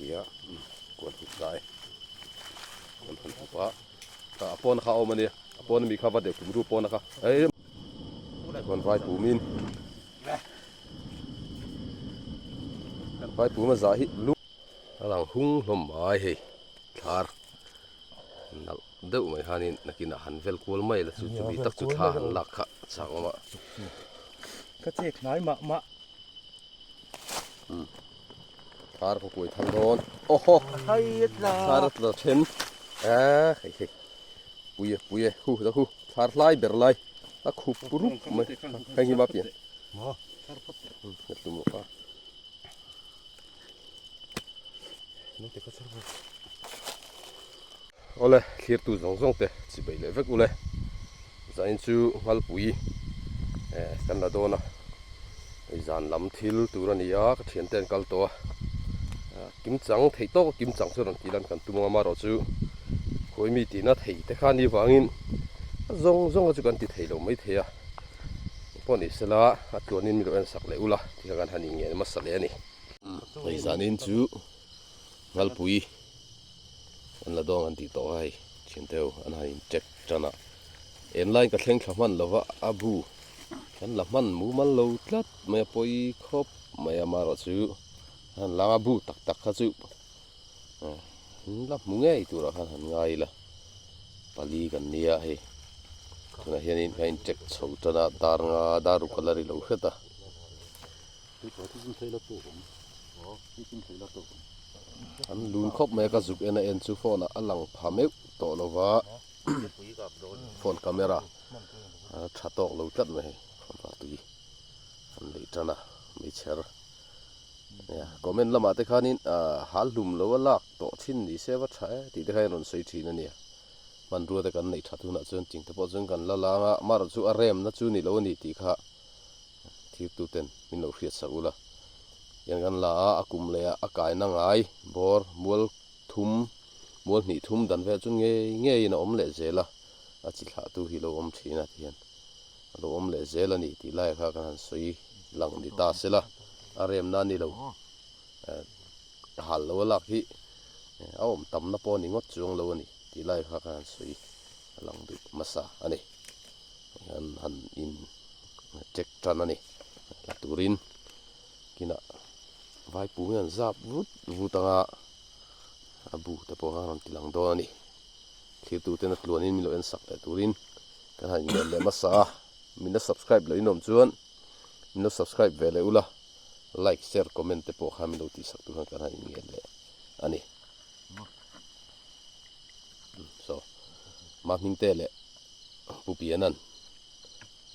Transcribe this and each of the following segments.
Tia kuan hup lai kuan han hup a a pawn kha a awm a nia a pawn ami kha va deuh tum ru pawn a kha ei kuan vai pumin vai pum a zah hi lu a lang hung hlawm mai hei thlar nalh deuh mai khanin nakinah han vel kual mai la chu chumi tak chu thla han lak kha a chak awm a. Ka chek hnai mah mah. Thar ka kuai thang dawn. Oho! Thar a tla then. A hei hei. Pui e pui e hu da hu thar hlai ber lai a khup rup mai. Heng hi ma pian. Ka tum lawk a. Awle thlirtu zawng zawng te chi beih leh vek ule zain chu Nghalpui eh kan la dawn a hei zan lam thil tur a ni a ka thiante an kal tawh a kim chang theih tawk a kim chang chu rawn tih lan kan tum ang amaherawh chu khawi mi tihna thei te kha ni vangin a zawng zawng a chu kan ti thei lo maithei a. Pawh ni sela a tluanin mi lo en sak leh ula tih kha kan han inngen hmasa leh a ni. Hei zanin chu Nghalpui an la dawng an tih tawh a hei thianteu an han in check tan a, en laiin ka thleng thla hman lova a bu kan la hman mumal lo tlat mai a pawi khawp mai a amaherawh chu an han lang a bu tak tak kha chu an la hmu ngei turah khan han ngai ila. Pali kan nia hei tunah hianin ka incheck chho tan a dar nga dar ruk a la ri lo hret a. An lun khawp mai a ka zuk en a en chu phone ah a lang pha meuh tawh lo va phone camera a tha tawk lo tlat mai hei phone var tui an lei tan a meichher. Nia comment lamah te khanin ah hal hlum lo a lak tawh thin ni se va tha e tih te kha in rawn sawi thin a nia. Hmanrua te kan neih that hunah chuan ching te pawh chuan kan la lang a, amaherawh chu a remna chu ni lo a ni tih kha thirtu ten min lo hriat sak ula. Tihian kan la a, a kum leh a a kaina ngai bawr mual thum mual hnih thum dan vel chu ngei ngeiin a awm leh zel a, a chi thlah tu hi lo awm thin a tihian. A lo awm leh zel a ni tih lai kha kan han sawi lang ni ta se la, a remna a ni lo. Hal lo a lak hi a awm tamna pawh a ni ngawt chuang lo a ni tih lai kha kan han sawi lang duh hmasa a ni. An han in check tan a ni. La turin kinah vaipu hian zap vut vut anga a bu te pawh kha a rawn ti lang dawn a ni. Thirtuten a tluanin min lo en sak leh turin Kan han inleh leh hmasa a, min la subscribe loh inawm chuan min lo subscribe ve leh ula, like, share, comment te pawh kha min lo tihsak tur khan kan han inngen leh a ni. So, Mahmingte leh Pu Pianan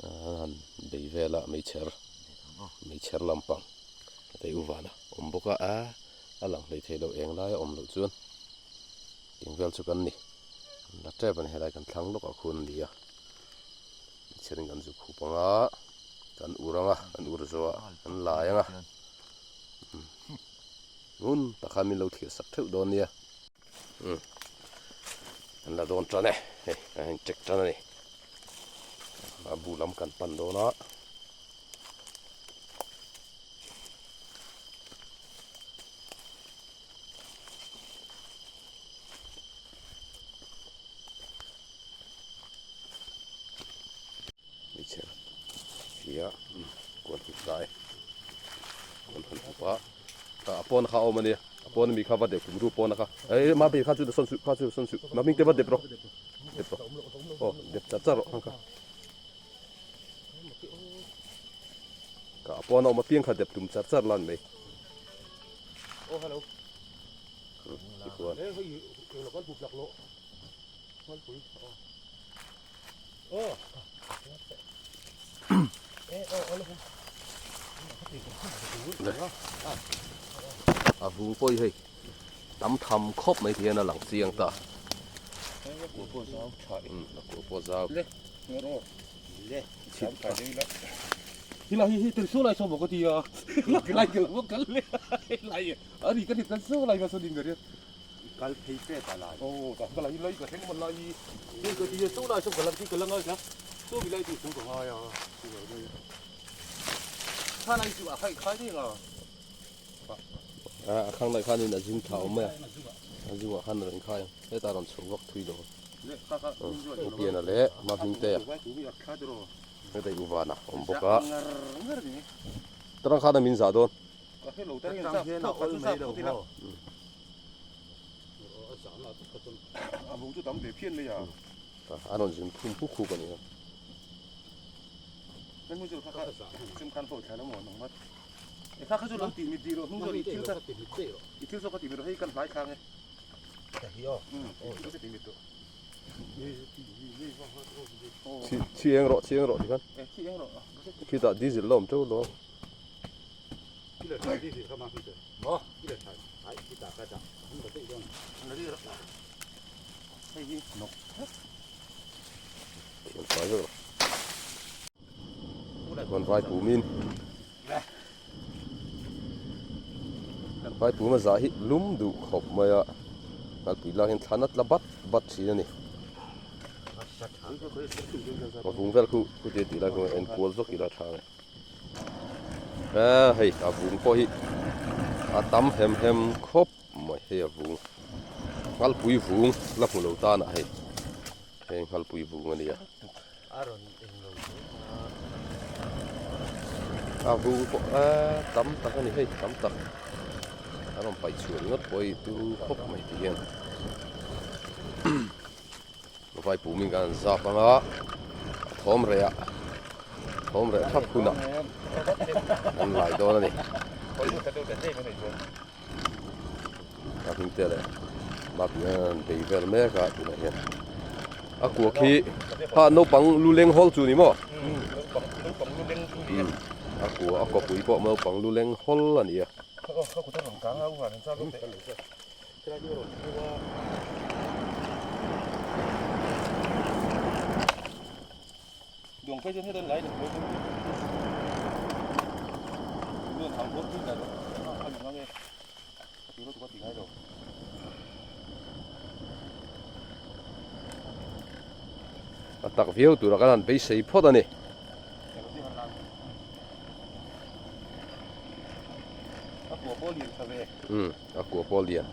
an han bei vel a, meichher, meichher lampang hei u vana awm bawk a, a lang hleithei lo eng laia awm loh chuan eng vel chu kan ni. La tep a ni helai kan thlang lawkah khuan a ni a chhiarin kan zuk hup ang a kan ur ang a kan ur zawh a kan lai ang a ngun tak khan min lo thlir sak theuh dawn nia umm an la dawn tan e hei a in check tan a ni a bu lam kan pan dawn a. Hmeichhe hria kuan hup lai kuan han hup a a pawn kha a awm a nia a pawn ami kha va dep tum ru pawn kha eh ma be kha chu sawn suh kha chu sawn suh ma hming te va dep rawh dep rawh aw dep char char rawh kha ka a pawn a awm apiang kha dep tum char char lan mai aw hello Tichuan. A vung pawh hi hei tam tham khawp mai hian a lang chiang ta. A kua pawh zau. Hi hi tel so lai so mo ka ti a lai ke lo kal le lai Ani ka kan so lai ka so ding ka kal phei pe ta lai. Oh ta ka lai lai ka thleng man lai ni ka ti so lai so ka lang ti ka lang ai ka so bi lai ti so ka ngai a tha lai chu a khai khai ding a. A khang lai khanin a zum tha awm mai a, a zungah khan a rawn khai ang, hetah a rawn chho vak thui lo ang. U Piana leh Mahmingtea heta i Uvana awm bawk a, tarang khan a min zah dawn. A rawn zun thum huk huk a ni a. Chhi eng rawh, chhi eng rawh tikhan. Khitah diesel la awm teuh lo. Thiam fai vek lo. Chuan vai pumin vai pum a zah hi lum duh khawp mai a kalpui lak hian thlan a tla bat bat thin a ni a vung vel khu chutia tih lai khuan en kual zawk ila tha ang e hei a vung pawh hi a tam hem hem khawp mai hei a vung ngalpui vung la hmu lo tan ah hei hei ngalpui vung a ni a. A vung pawh a tam tak a ni hei tam tak a rawn paih chhuah ringawt pawh hi turu khawp mai ti hian vai pumin kan han zap ang a a thawm reh ah thawm reh thap hunah an lai dawn a ni. A hming te leh Mapui hian an bei vel mek a tunah hian a kua khi ha naupang lu leng hawl chu ni maw a kua a kawpui pawh naupang lu leng hawl a ni a. A tak viau tura kan han beisei phawt a ni. Umm a kua pawh lian.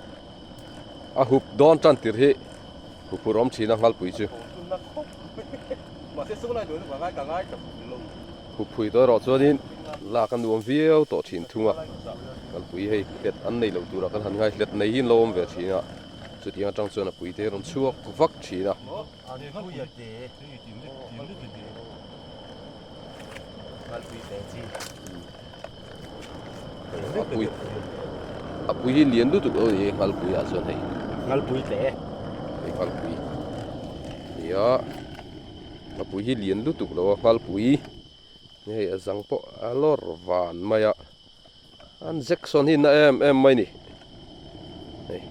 A hup dawn tan tir hi huphur awm thin a nghalpui chu. Hupphui tawh erawh chuanin lak a nuam viau tawh thin thung a. Kalpui hei hlet an nei lo turah kan han ngai hlet nei hi an lo awm ve thin a, chutiang atang chuan a puite rawn chhuak vak thin a. A pui a pui hi lian lutuk lo a ni nghalpui ah chuan hei. Nghalpui tle. Hei nghalpui nia a pui hi lian lutuk lo a nghalpui hei a zang pawh a lawr van mai a. An Jackson hi na em em mai ni. Hei.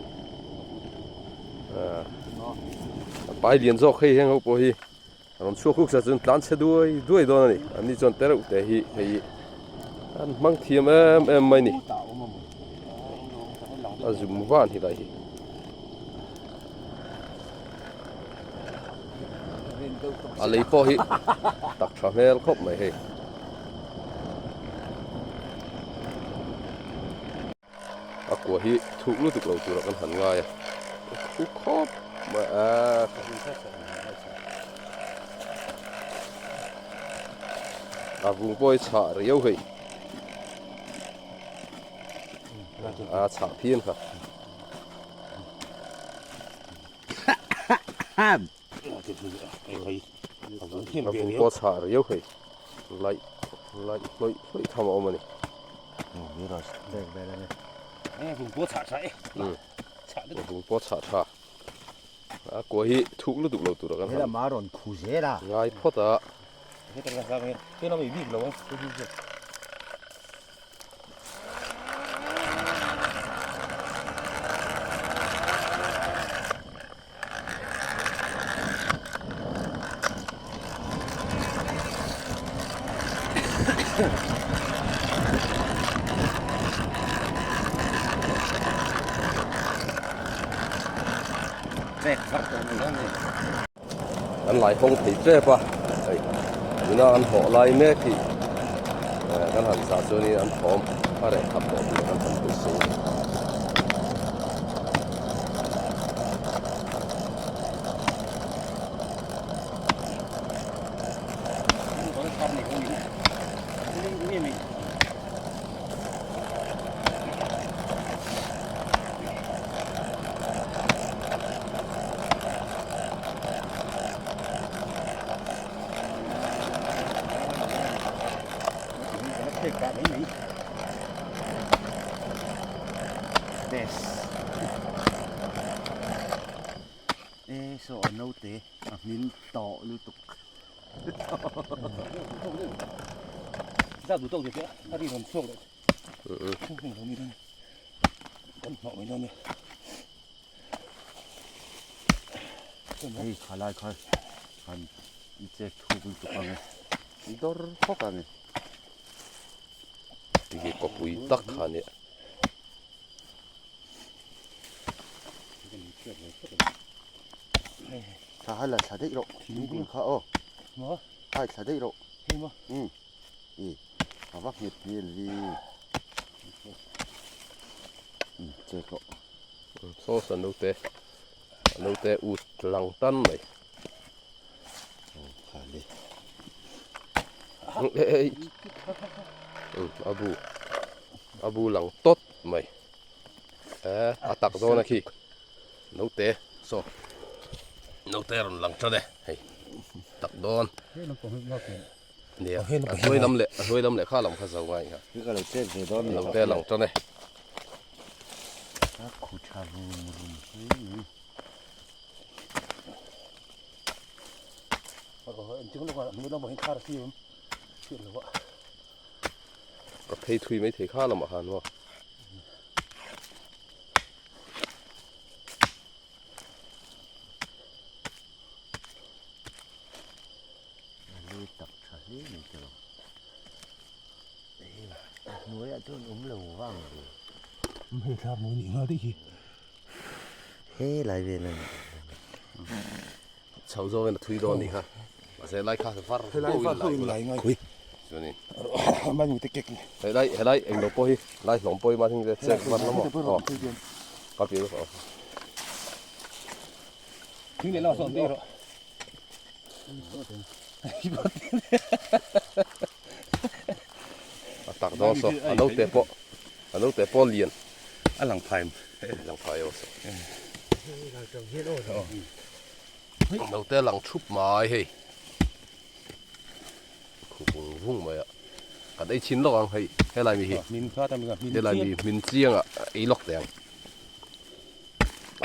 Ah. A pai lian zawk hei heng ho pawh hi a rawn chhuak huk sa chuan tlan chhe duai duai dawn a ni. An ni chuan tereuh te hi hei an hmang thiam em em mai ni. A zum van hi lai hi. A lei pawh hi tak tha hmel khawp mai hei. A kua hi thuk lutuk lo turah kan han ngai a, a thu khawp mai a. A vung pawh hi chhah riau hei. A chhah phian kha. A vung pawh chhah riau hei laih laih hlawih hlawih tham a awm a ni. A vung pawh chhah tha a kua hi thuk lutuk lo tur a kan han ngai phawt a. An lai hawng thei tep a, hei tuna an hawh lai mek hi kan han zah chuanin an thawm a reh khat tawh tur kan han beisei a ni. Best. E saw a naute a hmin tawh lutuk. Zat duh tawk te a ri rawn chhuak leh. Kan hnawh mai dawn nia. Hei khalai kha han i chek thuk lutuk ang e. I dawr khawp ang e. Tih kawpui tak kha nia. Thla hai la thla daih rawh. Thingkung kha aw. Hai thla daih rawh. Umm. I a va nghet hmel vi. Umm chek rawh. Saw saw naute a naute ut lang tan mai. Aw kha le. Umm a bu a bu lang tawt mai. Eh a tak dawn a khi naute saw naute rawn lang tan e hei tak dawn. Nia a hnuai lam leh a hnuai lam leh kha lam kha zo ngai kha. Ka lo chet ve dawn lo te lang tan e. A khu tha rum rum hle mai. Ka phei thui mai thei kha lamah khan maw. A lu tak tha hle mai te lo. A hnuaiah chuan awm lo vang ve. Hei thla mawi nih nghal daih hi. He lai vel a ni. Chho zawngin a thui dawn nih kha. Mahse lai kha var deuhin lai ngai. Khui. Chuanin. Mai mute kek ni. Hei lai helai englo pawh hi lai hlawm pawh hi mahni te chek var lam aw. Ka pi rawh. Thing leh lamah sawn daih rawh. A tak dawn saw a naute pawh a naute pawh lian a lang phai lang phai aw saw naute lang thup mai hei khu vung vung mai a kan ei chhin lawk ang hei helai mi hi helai mi hmin chiang ah ei lawk teh ang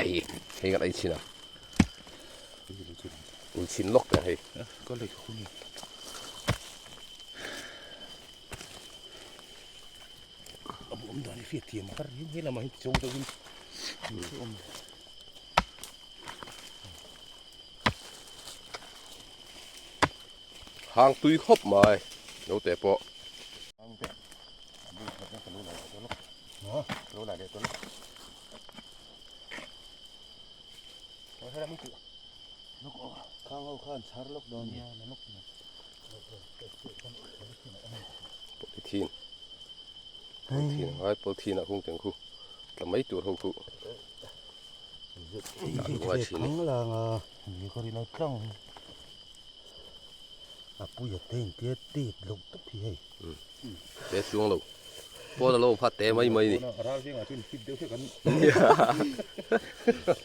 ei hei kan ei chhin ang. In chhin lawk teh hei. Ka lei hun. A bu awm dan hi hriat thiam har riau he lamah hian tichawng deuhin awm. Hang tui khawp mai naute pawh. Polythene polythene a ngai polythene ah khung teng khu tla mai tur ho khu dah luh ngai thin a ni. Te chuang lo pawn a lo awm kha te mai mai ni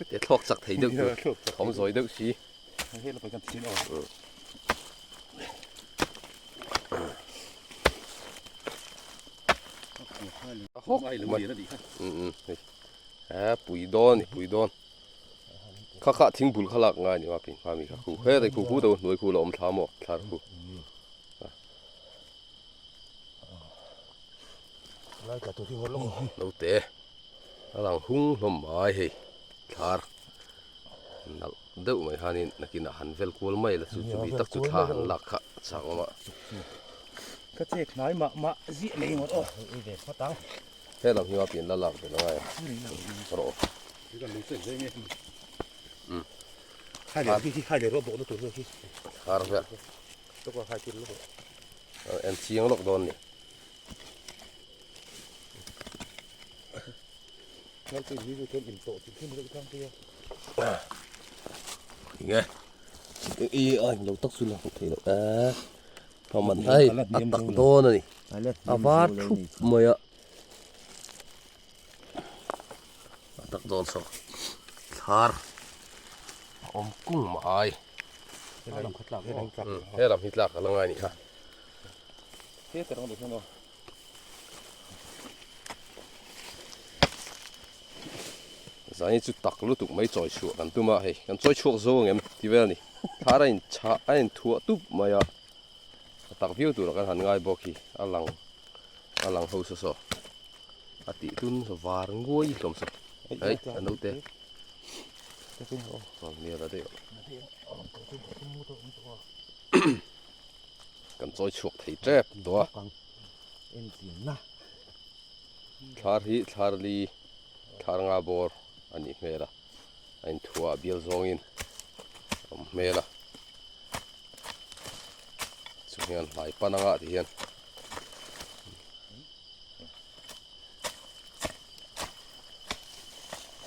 te thlawk chak thei deuh tur thawm zawi deuh si a pui dawn ni pui dawn kha kha thingbul kha lak ngai ni ma pin hma mi kha khu he khu khu deuh hnuai khu la awm thla maw thlar khu. Naute a lang hung hlawm mai hei thlar nalh deuh mai khanin nakinah han vel kual mai la chu chumi tak chu thla han lak kha chak awm a. Ka chek hnai mah mah ziah mai ngawt aw. He lam hi a pian la lak belh angai a rawh. Thar vel. En chiang lawk dawn ni. Nge. I ai lo tak chu la thei lo a. Phaman ai a tak dawn a ni. A var thup mai a. A tak dawn saw. Thar a awm kung mai. He lam hi tlak a la ngai a nih kha. Zan hi chu tak lutuk mai chawi chhuah kan tum a, hei kan chawi chhuak zo ang em ti vel a ni. Thar a in chhah a in thuah tup mai a, a tak viau turah kan han ngai bawk hi a lang a lang ho saw saw a tih tun saw var nguai hlawm saw hei a naute nia la daih kan chawi chhuak thei tep tawh a. Thlar hi thlar li thlar nga bawr a nih hmel a, a inthuah a bial zawngin a awm hmel a, chu hian hlai pan anga ti hian.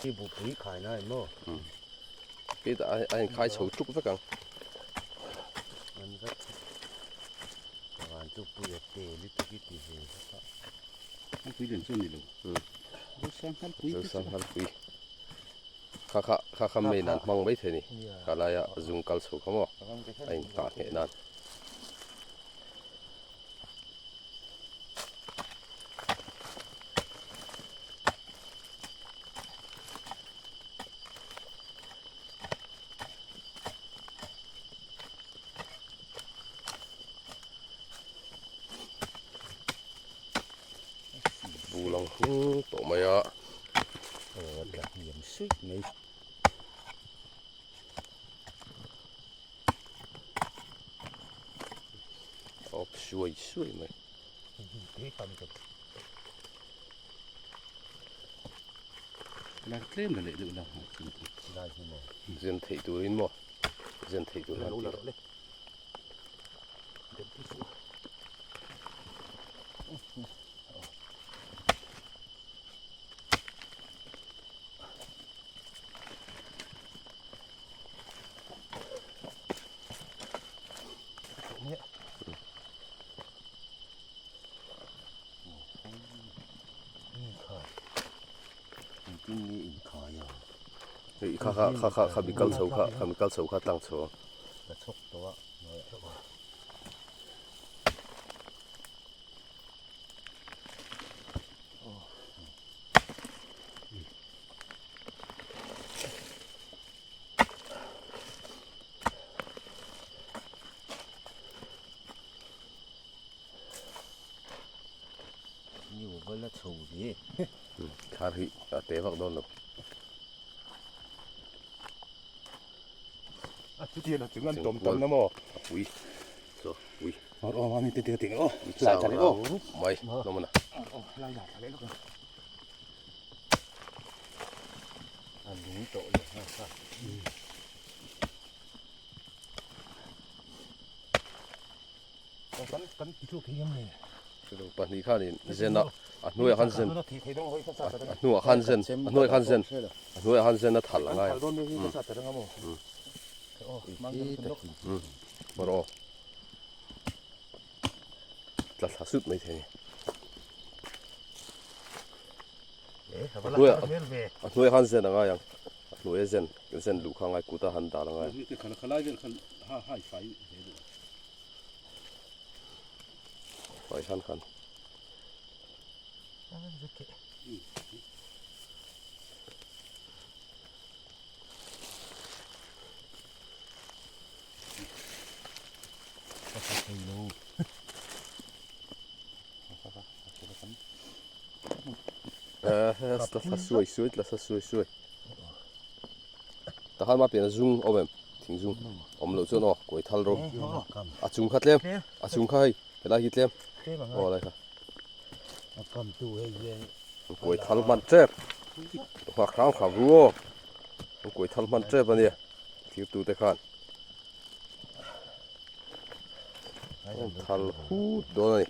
Hi bupui khai na emaw? Keitah a inkhai chho tuk vek ang. An vek. Van chu pui a te lutuk i ti ve vek a. Halpui lian chu a ni lo. Zosang halpui te chu. Zosang halpui. Kha kha kha kha main an hmang mai thei ni. Kha laia zung kal chho kha maw a in kah ngheh nan. Bu lang hung tawh mai a. Aw a tla hniam suih mai. Awp suai suai mai. La tlem la leh deuh la. Zen theih turin maw? Zen theih tur han ti rawh. Engtin nge inkhai a? Hei kha kha kha kha kha mi kal chho kha kha mi kal chho kha tlang chho ang. Ka chhawk tawh a New va la chho ve. Thar hi a te vak dawn lo. A chu tian a chung an tawm tam na maw? A pui. Chaw pui. Or aw mami te te ting aw. Lai tha leh aw. Mai nomana. Lai la tha leh lawk. A lung tawh leh ha kha. Kan kan ti chu thei em ni? Chu pahnih khanin zen a a hnuaiah khan zen a hnuaiah khan zen a hnuaiah khan zen a hnuaiah khan zen a thal a ngai maw rawh aw tla thla sut mai thei a ni a hnuaiah khan zen a ngai ang a hnuaia zen zen luh kha a ngai kut a han dal a ngai. Pai khan khan. Tla suai suai tla suai suai. Tahan ma pian a zung awm em? Thing zung awm loh chuan aw kawi thal rawh a chung kha tlem a chung kha hei helai hi tlem aw lai kha kawi thal hman tep nghak hrang hrang ru aw kawi thal hman tep ania thir tu te khan thal hut dawn ani.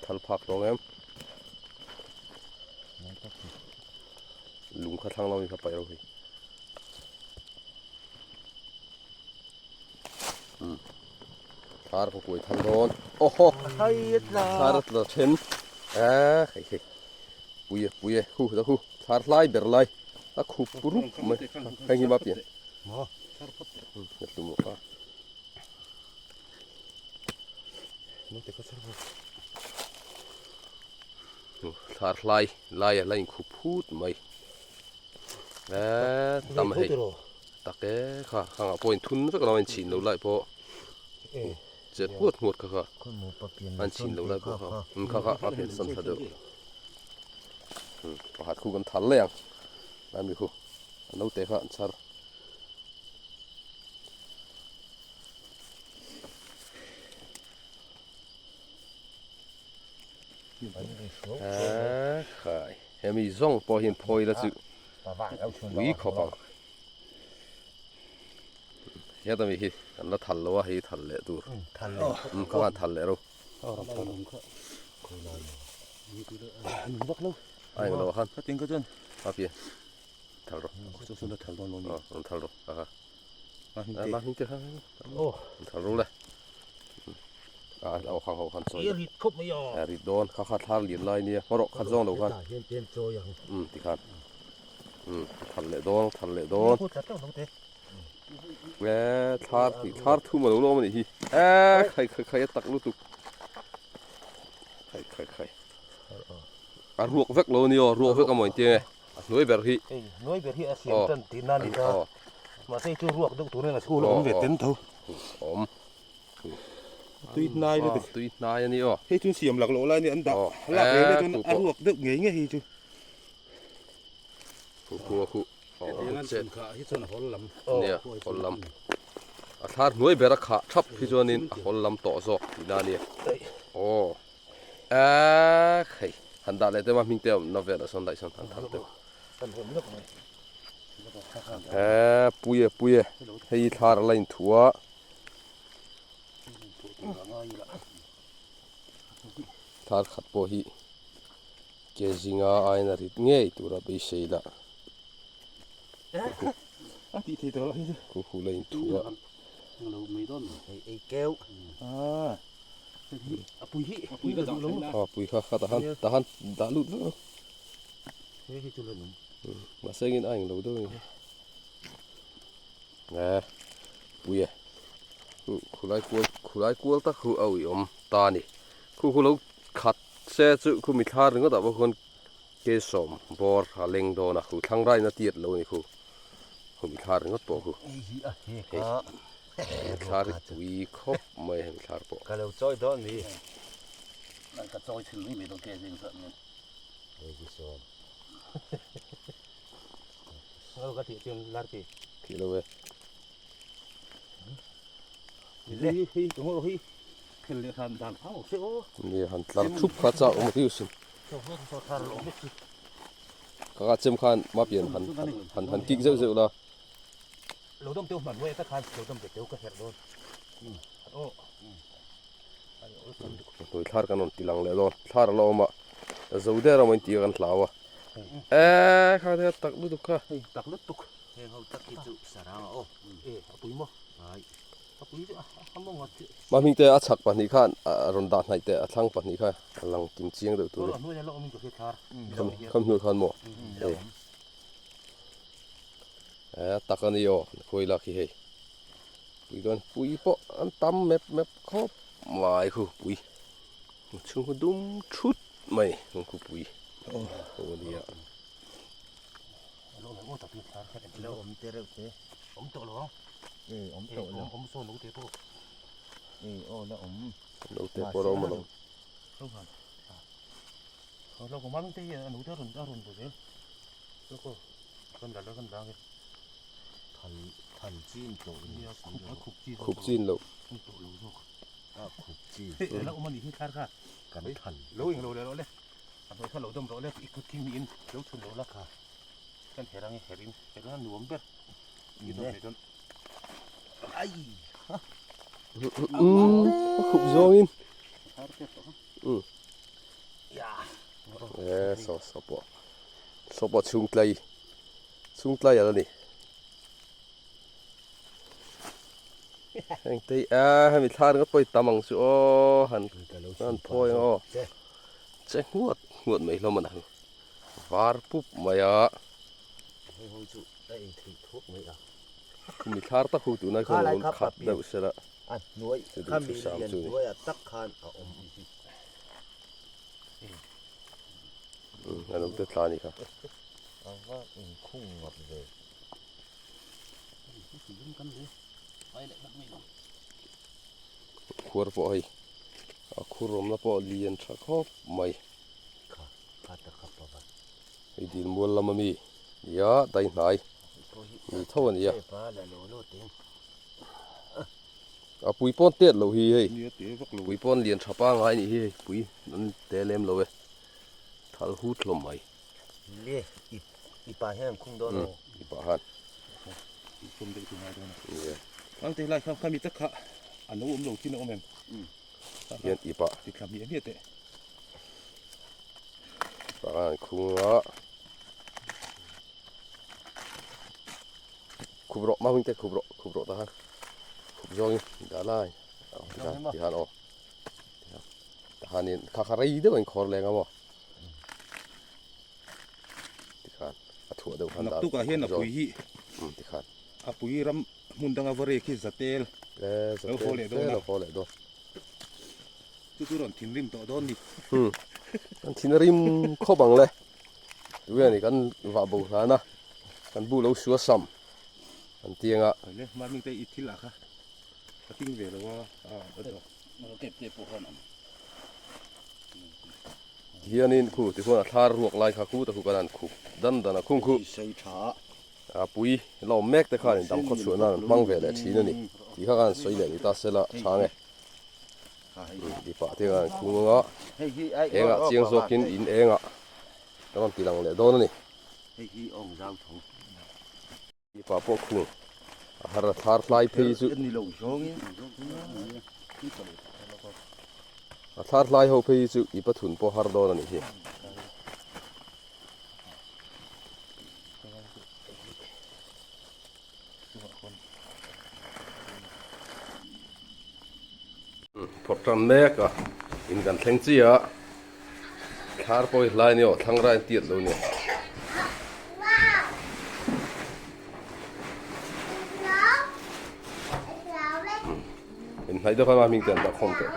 Thal phak tawng em? Lung kha thlang lo in kha paih ro hi. Thar ka kuai thal dawn. Oho! Thar a tla then. Ah, hei hei. Pui e, pui e. Hu, da hu. Thar hlai ber lai. A khup rup mai. Heng hi ma pian. Maw? Thar phawt. Tlum lo ka. Naute ka chhar bawk. Thlar hlai lai a la inkhup phut mai. Eee tam hei tak e kha khangah pawh in thun vek lo a inchhin lo lai pawh chet ngawt ngawt kha kha a inchhin lo lai pawh kha kha kha a pian sawn thla deuh pakhat khu kan thal leh ang lai mi khu a naute kha an chhar. Khai hemi zawng pawh hian phawi la chu ui khawp ang heta mi hi an la thal lo a hei thal leh tur kha khan thal leh ro a englo ah khan a pian thal rawh rawn thal rawh a ha hming te kha thal ro le a lo khang ho khan chawi rit khawp mai a rit dawn kha kha thlar lian lai nia hawrawh khat zawng lo khan um ti khan um thal leh dawn thal leh dawn e thlar ti thlar thum a lo lawm a nih hi e khai khai khai a tak lutuk khai khai khai a ruak vek lo a ni aw ruak vek a maw inti nge a hnuai ber hi hei hnuai ber hi a siam tan tih na a ni ta mahse chu ruak deuh turin a chhul a awm ve ten tho awm tui hnai lutuk tui hnai a ni aw hei chu siam lak loh lai a ni an dah lak reng reng chuan a ruak deuh ngei ngei hi chu khu khu a khu hi chuan a hawl lam nia hawl lam a thlar hnuai ber a khah thap hi chuanin a hawl lam tawh zawk tih na a ni aw Eee hei han dah leh deuh a hming te awm na velah sawn laih sawn han thar deuh eee pui e pui e hei thlar a la inthu a thlar khat pawh hi ke zinga ain a rit ngei tura beisei lah khu la inthu a. A pui kha kha tahan tahan dah lut vek ang mahse engin a englo deuh a ni e pui e khulai kual khulai kual tak khu a ui awm ta a ni khu khu lo khat se chu khu mi thla ringawt ah pawh khuan keisawm bawr a leng dawn a khu thlang raina tiat lo a ni khu khu mi thla ringawt pawh khu hei. Thlar hi pui khawp mai heng thlar pawh. Ka lo chawi dawn mi. Nang ka chawi thin mai mai dawn ke zing zat nen. Hei hi sawm. Ngau ka thih chian lar ti. Thih lo e. Le hi ka ngawr hi khel leh han dan phau se o. Ni han tlar thup kha cha awm riu sin. Ka ka chem khan ma pian han han han kik zeuh zeuh la. Lo dawm teuh hman huai ka khan lo dawm ve teuh ka herh dawn aw Hnuai thlar kan rawn ti lang leh dawn thlar a la awm a zo der a maw in tih a kan hlau a e kha te tak lutuk kha hei tak lutuk heng ho tak hi chu sarang a aw e a pui maw ai a pui chu a mawng a Mahming te a chhak pahnih khan a rawn dah hnaih teh a thlang pahnih kha a lang kim chiang deuh tur a ni hnuai la awm in ka hria thlar kham hnuai khan maw e Eh tak a ni aw an khawi lak hi hei pui dawn pui pawh an tam mep mep khawp mai khu pui chhung khu dum thut mai ang khu pui ho a nia lo te pawh a awm alawm. Khup chin lo. Umm a khup zawngin. Umm. E saw saw pawh saw pawh chhung tlai chhung tlai a la ni heng te hi a hemi thla ringawt pawh hi tam ang chu aw han han phawi ang aw che nghuat nghuat mai hlawm a ni var pup mai a khumi thlar tak ho tunah khian lo khat deuh se la. A hnuai kha mi lian hnuaiah tak khan a awm. A naute tla a nih kha. A va inkhung ngap ve. Khuar pawh hei a khur awmna pawh lian tha khawp mai. Kha kha ta kha pa va. Hei dil mual lam ami nia dai hnai ni tho a nia. A pui pawn tet loh hi hei pui pawn lian tha pangai nih hi hei pui an te lem lo e thal hut hlawm mai. Le i i pa hian an khung dawn aw. I pa han. Sawm daih tur ngai dawn a. Ang te lai kha khami tak kha a lo awm lo thin a awm em. Hian i pa. Ti thla miah miah teh. Pa khan an khung a. Khup rawh mahming te khup rawh khup rawh ta khan. Khup zawngin dah lai. Ti khan aw. Ta khanin kha kha rei deuh a inkhawr leng a maw. Tikhan a thuah deuh khan Naktuk ah hian a pui hi tikhan a pui ram hmun danga va rek hi zatel lo haw leh dawn a lo haw leh dawn chu chu rawn thinrim tawh dawn ni kan thin a rim khawp ang le tunge ni kan vah bo hlan a kan bu lo sua sam an tiang a mahming te i thil ah kha a ting ve lo a Hianin khu tichuan a thlar ruak lai kha khu ta khu kan han khup dan dan a khung khu a pui la awm mek te khanin dang khaw chhuah nan an hmang ve leh thin a ni tih kha khan sawi leh ni ta sela chhang e ti pah te khan khung anga engah chiang zawkin in engah ka rawn ti lang leh dawn a ni. Mipa pawh khung a har a thlar hlai phei chu a thlar hlai ho phei chu i pathun pawh har dawn a nih hi. Phawrh tan mek a in kan thleng chi a thlar pawh hi hlai ni aw thlang rai an tiat lo nia. In hnaih deuh khan a hming te an dah khawm tawh.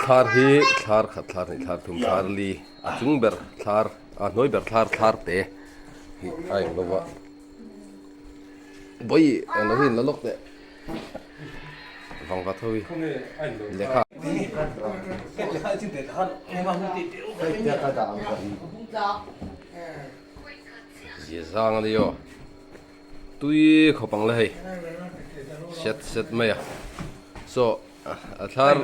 Thlar hi thlar khat thlar hnih thlar thum thlar li a chung ber thlar a hnuai ber thlar thlar te hi a eng lo va. Bawi eng lo hi in la lawk teh vangvat ho hi lehkha. Zia zang a ni aw tui khawp ang le hei set set mai a saw a thlar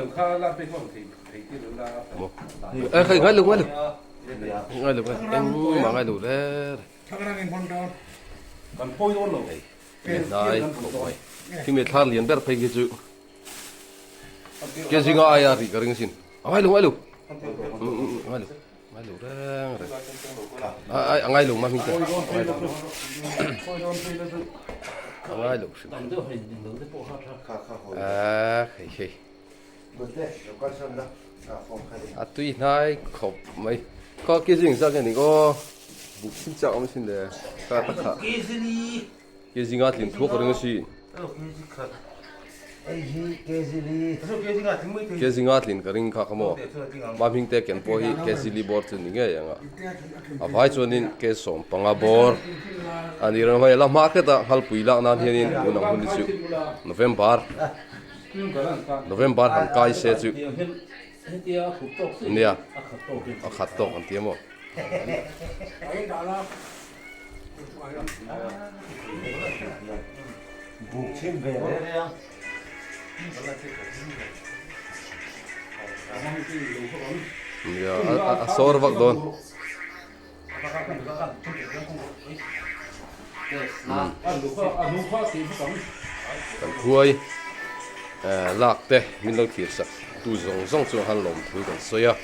eh hei ngai lo ngai lo ngai lo engmah ngai lo reng reng. Hei hnai khawp mai khimi thlar lian ber phei khi chu ke zinga aia rih ka ring asin a ngai lo ngai lo ngai lo ngai lo reng reng ai a ngai lo ma hming te a ngai lo hrim a hei hei A tui hnai khawp mai. Khaw ke zing zak nge ni aw. Buk chin chak awm sin le. Ka ta kha. Ke zinga tlin thuak ring a si. Ke zinga tlin ka ring kha kha maw. Ma hming te ken pawh hi ke zili bawr chu ni ngei ang a. A vai chuanin ke 15 bawr a ni reng mai. La hma khetah Nghalpui lak nan hianin tun ang hun hi chu November. November han kai se chu nia a khat tawk an ti a maw. Nia a sawr vak dawn. Kan khuai lak te min lo thlir sak tu zawng zawng chu han lawm thu kan sawi a.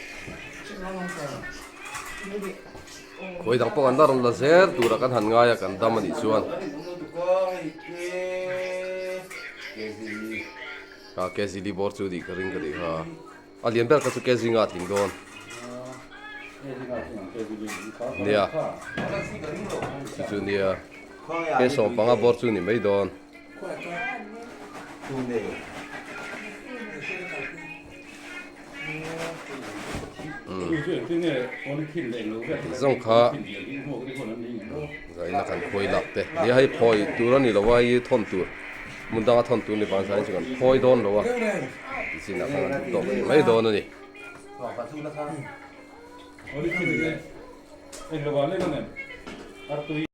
Khuai dang pawh kan la rawn la zel tura kan han ngai a kan dam a nih chuan. Kha KZD bawr chu nih ka ring ka nih kha. A lian ber kha chu kg nga a tling dawn. Nia. Chu chu nia. Ke 15 bawr chu ni mai dawn. Tih zawng kha zaina kan phawi lak te nia hei phawi tur a ni lo a hei thawn tur hmun danga thawn tur ni vang chuan kan phawi dawn lo a tih chinah khan an duh tawk mai dawn a ni.